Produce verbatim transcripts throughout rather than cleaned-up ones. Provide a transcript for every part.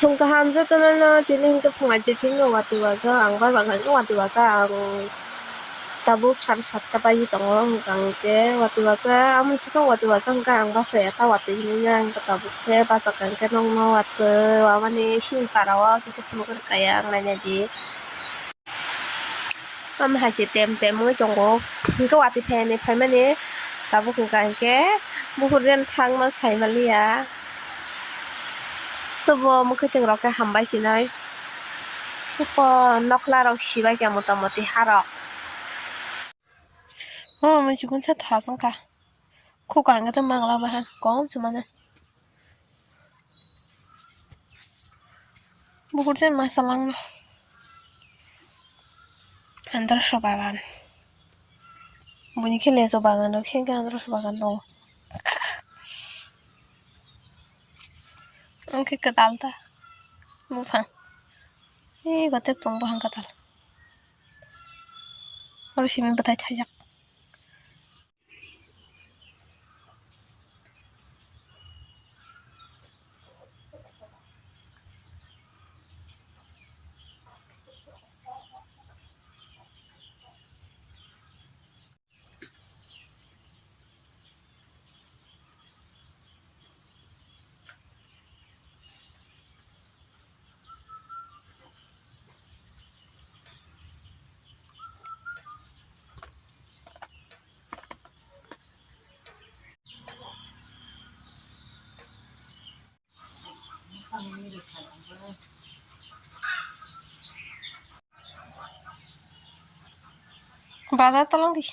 Phung kaham jotono no tini hwnkhe phung aijak simi watwi wajak ang bajak hwnkhe watwi wajak ang tabuk sari satta baji tongo hwnkha hwnkhe watwi wajak amoni swkang watwi wajak hwnkhe ang bachaya ta watwi hinwi ang tabuk khe bachakha hwnkhe nokno watwi wamani sini para o kisa phunukgwi rwkha ang nainai di. Tamo hai se tem tem wngwi tongo. Hwnkhe watwi phaiyani phaimani tabuk hwnkha hwnkhe buphur jen thangma saimaliya. Tobo mwkhwtwng rok khe hambai sinai. Eko nokla rok sibai khe mota moti harok. O mui chikon sa thas wngkha. Khukang khe mangla bahan kom se mane. Bukur jen masa langno. Androso bagan. Buni khe leso bagan rok khe androso bagan tongo. Ang khe kwtal ta buphang. Ei gote tong buphang kwtal. Oro simi bwtai thaijak. Bazar tolong di.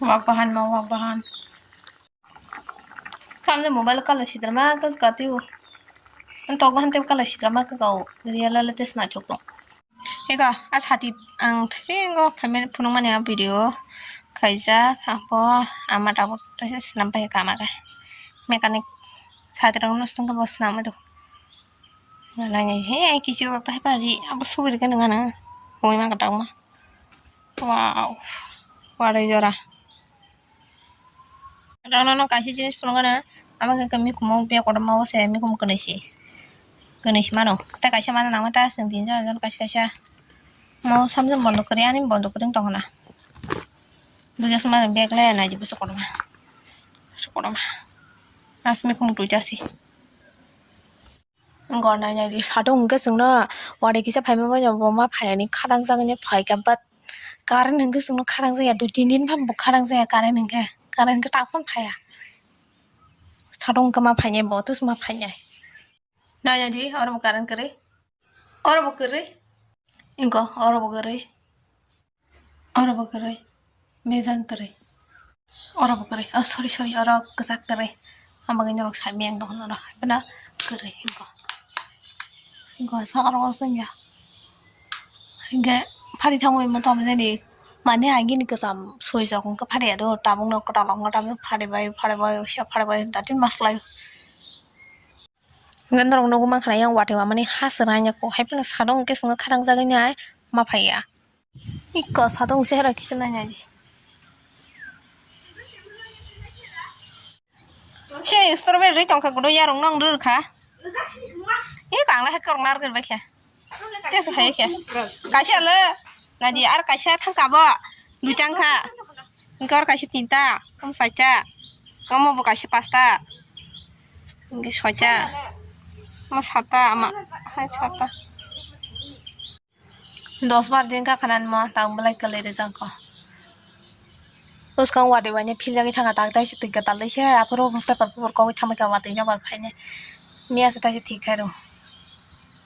Wak bahan ma wak bahan. Kamle mobile kala sidrama ka kati o. An tok bahan te kala sidrama ka kau. Real le tes na chok. Eka a sati ang thasingo phaimani phunukmani a video khaijak. Apo ama tabuk thaisa swnam pai kama ka. Mechanic sati rok no swnam ka bo swnam do. Nai nai he kichir rok ta hai pari abo subiri ka nang ana. Hoi ma ka tak ma. Wow. Warai jora. Rano no kaisa jinis phunukgana, ama khe mikhumo bag kotorma o se mikhum kwnwi si, kwnwi si mano. Tei kaisa mano nangma ta chwng tin jon jon kaisa kaisa mo samjak bondo kwrwi ani bondo kwrwi tongna. Bujo se mano bag le nai di buso kotorma, buso kotorma. As mikhum duita si. Gornai nai di sadok hwnkhe chwngno warai kisa phaima bai bo ma phaiyani khadang jagani phaikha, but current hwnkhe chwngno khadang jaya, dui tin din phano bo khadang jaya current hwnkhe, current hwnkhe tak phano phaiya. Sadok hwnkhe ma phainai bo, tus ma phainai. Nai nai di, oro bo current kwrwi, oro bo kwrwi, inko oro bo kwrwi. Oro bo kwrwi, mejang kwrwi. Oro bo kwrwi. Oh, sorry, sorry, oro kwchak kwrwi. Ang bagwi norok sai miyang tongkha norok. Haibano kwrwi, hingo. Hingo, sa oro o chwngya. Hinkhe phari thangwi mo tamo jani. Mani agini kwcham swijak wngkha phariya do. Tabukno kwtal wngkha, tabuk phari bai, phari bai, sa phari bai, dati maslai. Hinkhe norok nugwi mankha yang watwi wamani ha swrwngya kok. Haiphano sadok hwnkhe chwngno khadang jagwi nai ma phaiya. Iko sadok se hero kisa nai nai di. Se strawberry tongkha gudo yarung nong rwkha. E kangla hai korokna rwkha. Tesa hai khe. Kaisa le. Nadi ar kaisa thangka bo. Duita wngkha. Hinkhe oro kaisa tinta. Omo saita. Omo bo kaisa pasta. Hinkhe soita. Omo sata. Omo hai sata. Dos bar din ka khanan mo tang belai kwlwi rijak kho. Bwskang watwi wainwi philjagwi thangkha, tak taisa twi kwtal taisa aphuru paper pupur kogwi thangbaikha watwi nokbar phainai. Miya se taisa thik khairo.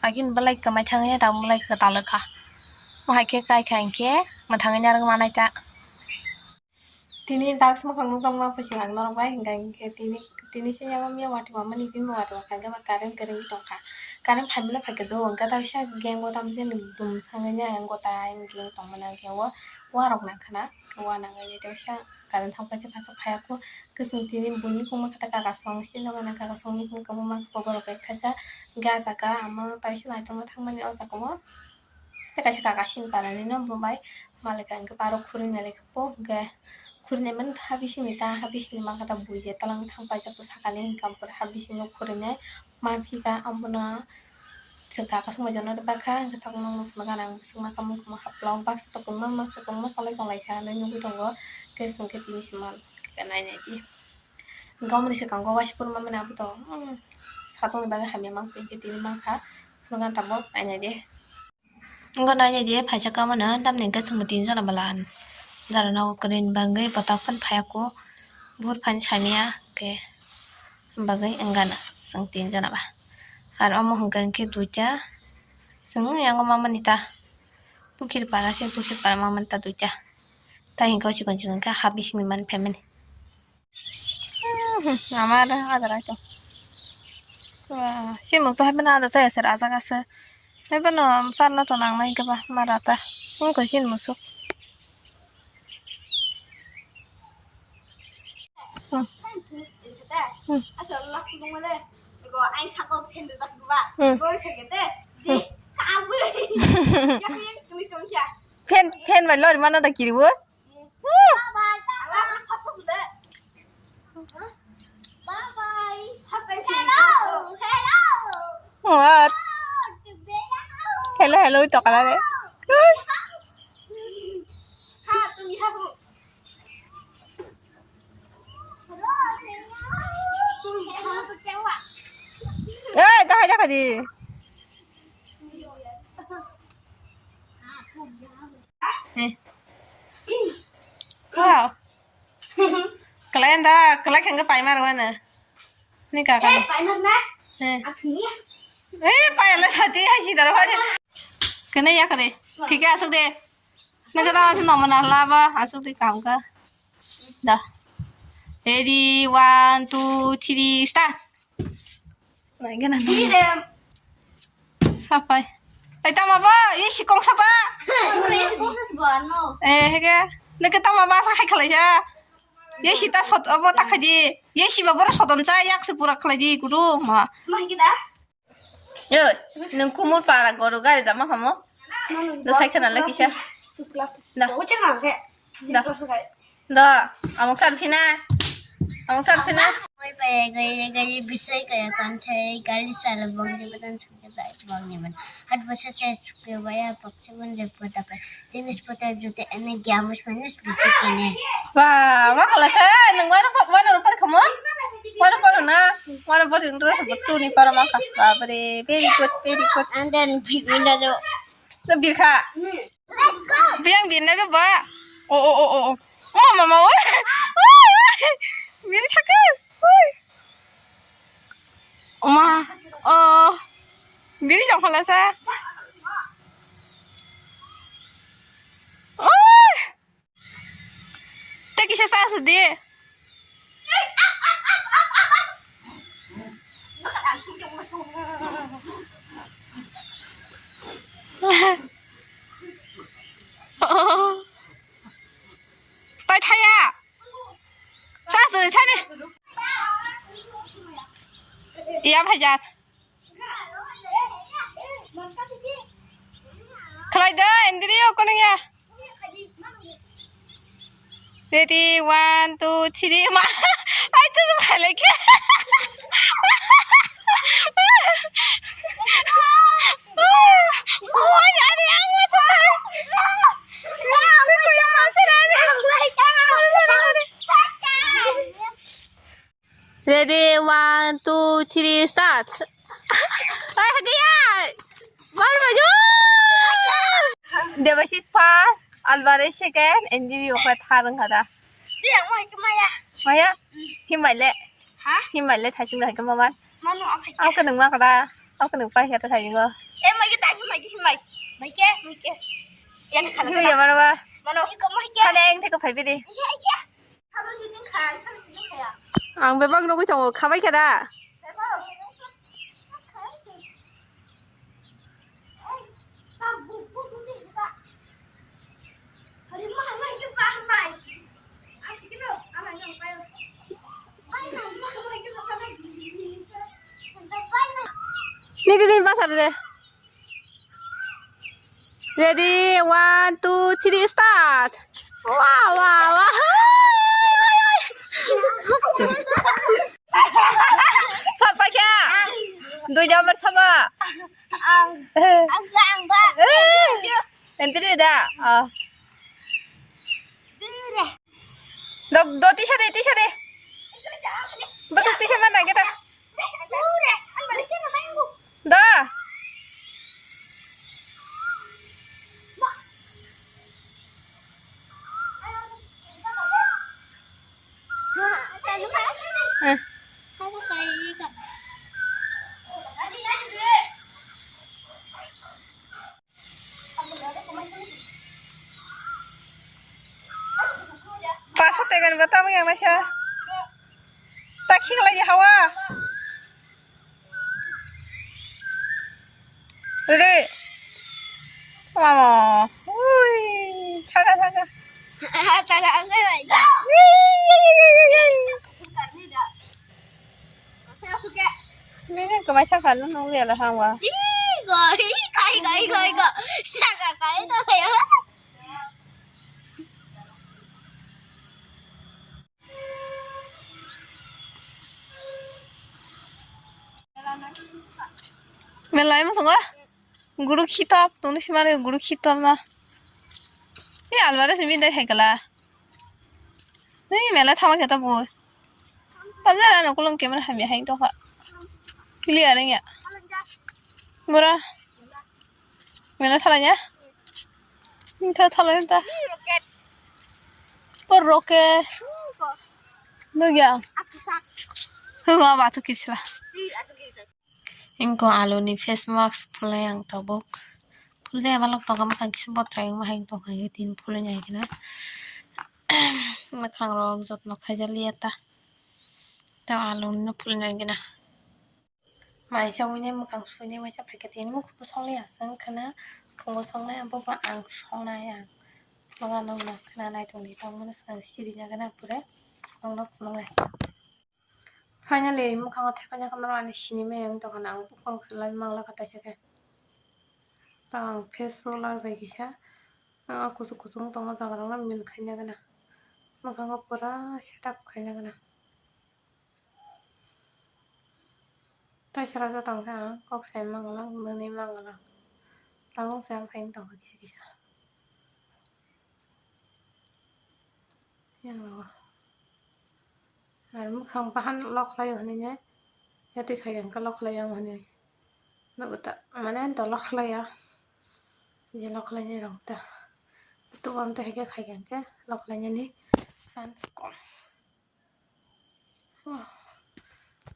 Agini belai kwmai thangya, tamo belai kwtal wngkha. Mo hai khe kai kha hinkhe mwthangwi narwk manai ta. Tini task mwkhang nukjakma phaising ang norok bai, hinkha hinkhe tini, tini se yama miya watwi mamani tini watwi ma khaikhe ba current kwrwngwi tongkha. Current phaimale phaikhe do, hwnkhe taisa gang o tamo jani dum sangwi nai ang gota gang tongmani ang gang o. Warok nangkhana, wa nangani teisa current thangpai khe thangkha phaiya kho. Khe chwng tini buini kukma khe ta kaka song si nokha nang kaka song ni kukma khe borok bai khaisa ga saka amo taisa naitongma thangmani o jaga o. Tei kaisa kaka sini parani no bo bai malika hwnkhe aro khurui nai khe po hwnkhe khurui nai mani ta bisingni ta ha bisingni mankha ta buiji talang thang paijak to sakani hwnkhe ampore ha bisingo khurui nai manphika ambono. Chwng kaka songbai jano bakha hwnkhe tok nokno phunukha nang bwswk makha mungkha mungkha hapla baksa tok kwbangma mangsa kwbangma salai tonglaikha hinwi nugwi tongo. Tei chwng khe tini se man nai nai di. Hwnkhe omoni swkang o waisa phuru manmani abo to, hmm, satokni bagwi hamya mangsa hwnkhe tini mankha phunukha tabuk nai nai di. Wngkha nainai di phaisa kamo no tamni hwnkhe chwngbo tinjon bwla jara nogo kwrwini bagwi bwtak phano phaiya kho buphuru phano samiya hwnkhe bagwi wngkha no chwng tinjon ba. Aro omo hwnkha hwnkhe duita chwng yango mamani ta pukhiri para se pukhiri para mamani ta duita tai hwnkhe o chikon chikon khe ha bisingni mani phaimani. Ama ada ada raito. Wah, si musu hai mana ada saya ser aja kasa. Hai mana sana to nang nai kaba marata. Ini kau sin musu. Hmm. Hmm. Hmm. Fan, fan bai lori mana da kiri bo. What? Hello, hello, ito ka lang eh. Eh, ito kaya ka di. Eh. Wow. Kalai anda, kalai khangga paimar wana. Ni kaka. Eh, paimar na? Eh. Akhni. Eh, paimar sati hai si daro. Kene ya kare. Thik hai, asuk de. Nang kata asuk nomor na laba, asuk de kaam ka. Da. Ready, one, two, three, start. Nai gana. Sapai. Tai tama ba, ye si kong sapa. Ye si kong sapa no. Eh, hege. Neke tama ba sa hai khalai ja. Ye si ta sot abo ta khaji. Ye si ba boro soton cha yak se pura khalai di kudu ma. Mai gida. Yo, nung kumur para goru gari dama hamo. Do sai khana lagi sa. Da. Da. Da, amok sar phina. Amok sar phina. Oi pai gai gai bisai kaya kan sai gali sala bong ni batan sukya bai bong ni man. Hat basa sai sukya baya pokse bun le pota pai. Tini pota jute ene gyamus manis bisai kene. Wah, ma khala sa nung wana pa wana rupa khamon. Wana pa na. Wana pa nung ro sa tu ni para ma kha. Babre, very good, very good. And then big window. Na birkha. Biyang birnai ba ba. O, o, o, o, o. O, mama, o. Oi, oi. Biri thaka. Oi. Oma. O. Biri jong khala sa. Oi. Tei kisa sa sidi. Pai thaya. Sa sidi thani. Iya, phaijak. Khlai da, Andrew, kono ya. Ready, one, two, three, ma. Ai, tu ma lagi. Oi, ani ang. Ready, one, two, three, start. Oi, hadiya. Mar baju. Debasis first, Alvare second, N G B okra thar wngkha da. Dia, mai ke maya. Maya? Himbai le. Ha? Himbai le thaising hai kama man. Mano ang hai. Ang kanung ma kada. Ang kanung pai kata thaising go. Eh, mai ke thaising, mai ke himbai. Mai ke? Mai ke. Yan khala. Himbai ya mano ba. Mano. Mai ke. Kale ang theko phai bidi. Iya, iya. Ang bebak nugui tongo, khabai khe da? Bebak. Ai, tabuk, buk, buk, buk, buk. thar de. Ready, one, two, three, start. Wow, wow, wow. Sapa kya? Dui number sama. Ang, ang, ang ba. Entry da. Ah. Do, do, tisa de, tisa de. Bwswk tisa man nang khe ta. Do. Eh. Paso tegan ba tamo yang naisa. Taksi khlai hawa. Dede. Mama. Ui. Thaga, thaga. Thaga, angkai bai. Nini kemai saka nung nung liya lah hangwa. Ih, goi, goi, goi, goi, goi. Saka kai to ya. Mela emo songo. Guru khitop, tungni simari guru khitop na. Ni alwara simi dai hai kala. Ni mela thama khe ta bo. Tamjara no kulung camera hamya hai tokha. Clear ya. Bora. Mela thalanya. Ni tha thalanya ta. Por roke. Nugya. Hua ba tu kisla. Ingko aluni face mask phulai ang tabuk. Phul jaya balok tongkha, mwkhang kisa botrai wngma hai tongkha, tin phulwi nai khe na. Mwkhang rok jotno khaijak liya ta. Ta aluni no phulwi nai khe na. Mai sa wngya mwkhang sui nai waisa phaikhe, tini mukhung song liya aswk wngkha na. Phungo songnai abo ba ang songnai ang. Phungo nang nang khna nai tongdi tongmani swkang siri nai khe na pura. Nokno phunuknai. Finally, mwkhango thepaina khe norok ani sinimaya wng tongkha na, ang bukhuk se lai manglakha taisa khe. Tamo ang face roller bai kisa, ah, kuchuk kuchuk wng tongma jaga rok no mil khaina gana. Mwkhango pura setup khaina gana. Taisara jotong khe ang kok sai manglak, mwnwi manglak. Tabuk se ang phaina tongkha kisa kisa. Yang rogo. Ar mwkhang bahan lok khlai o hwnwi ne. Yatwi khai ang khe lok khlai ang hwnwi. Nugo ta mane dolo khlai ya. Je lok khlai nai rok ta. Tu am ta hege khai ang khe lok khlai nani chance kom. Wah.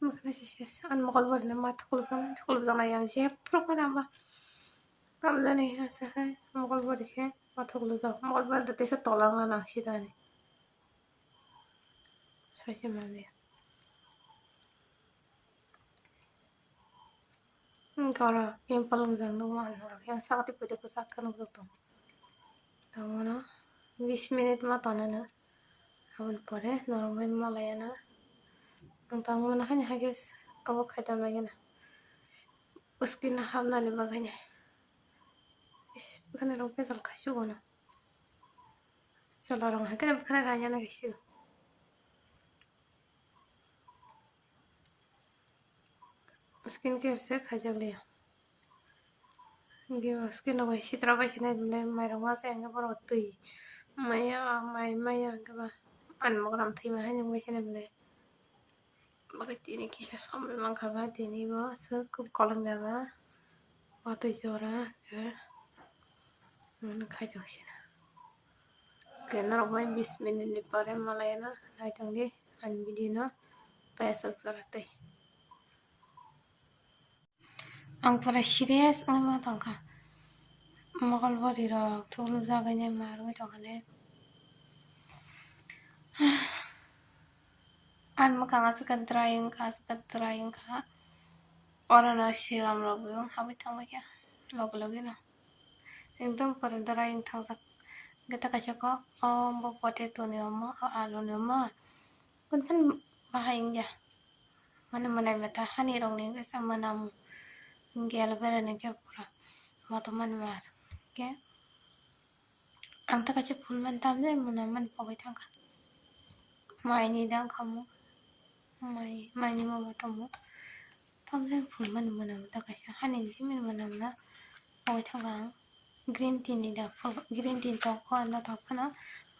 Makna sisi an mokol bor ne ma thukul kan thukul jana yang je pro kana ba. Kam jani ha sa hai mokol bor khe ma thukul jao. Mokol bor da tesa tola nga na sidani. Sai se mali. Gora pimple wngjak nukma norok yang sakti puja kwchak khe nukjak tongo. Tamo no bis minute ma tonana. Aboni pore norok bai malai na. Ang tangmani haino haikhe abo khaida maigana. Skin no hapnani bagwi nai. Is, bwkhani rok bejal khaisuk ono. Chwla rok haikhe bwkhani rainani kaisuk. Skin care se khaijak liya. Hinkhe bo skin rok bai sitra bai sinai belai mairok ma se hinkhe borok twi maya mai maya hinkhe ba ani mogram thwima haino bai sinai belai. Bagwi tini kisa somoi mankha ba tini bo aswk kwplwng jaga watwi jora hinkhe mani khaijak sina. Hinkhe norok bai bis minute ni pore malai no naitongdi ani video no paisajak jora twi. Ang pura serious wngwi tongkha. Mokol bwrwi rok thulujagwi nai ma rwgwi tongkha le. Ani mwkhang aswk khe dry wngkha, aswk khe dry wngkha. Oro no serum rok bo habwi thangbaikha logi logi no. Ekdom pura dry wng thangjak. Hwnkhe ta kaisa kok, o bo potato ni omo, o alu ni omo. Kuntan bahai wngya. Mane mwnai mata hani rok ni wngkha sa mwnam. Gel berani khe pura motom mani mar khe ang ta kaisa phul mani tamjani mwnam mani pogwi thangkha. Maini dang khamu, mai, maini momo tomo. Tamjani phul mani mwnam ta kaisa hani jimini mwnam na pogwi thangkha ang. Green tea ni da phul, green tea tong kho ano tong phano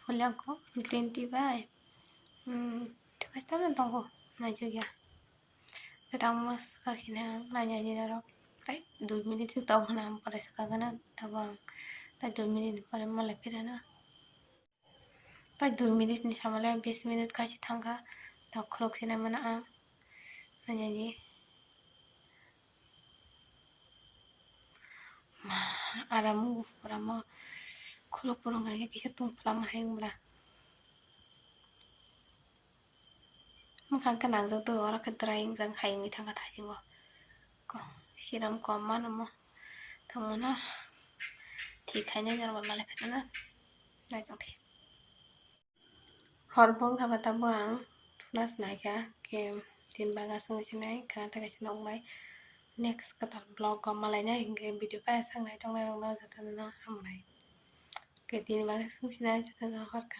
phul yang kho green tea bai. Hmm, ta kaisa tamjani tong kho naijak ya. Kwtangma swkak hwnwi ang nainani norok tei dui minute se tong hwnwi ang pore swkagwno tabuk ang tei dui minute ni pore malai phirano tei dui minute ni samale bis minute kaisa thangkha tok khuluk sinai mano ang nainani. Ma, aramo, aramo khuluk phuru hwnka khe kisa tungphla ma hai wngla. Mwkhang khe nangjak do, oro khe dry wngjak hai wngwi thangkha thaisingo. Ko, siram kom mano mo. Tamo no thik hai nai normal malai phano na. Naitong thik. Hor bo wngkha ba tabuk ang thuna sinaikha, khe tin baga swngwi sinai kha, tei kaisa nokbai next kwtal vlog o malainai hinkhe video paisa wngnai tongnai rokno jotono hambai. Khe tin baga swngwi sinai jotono hor kha.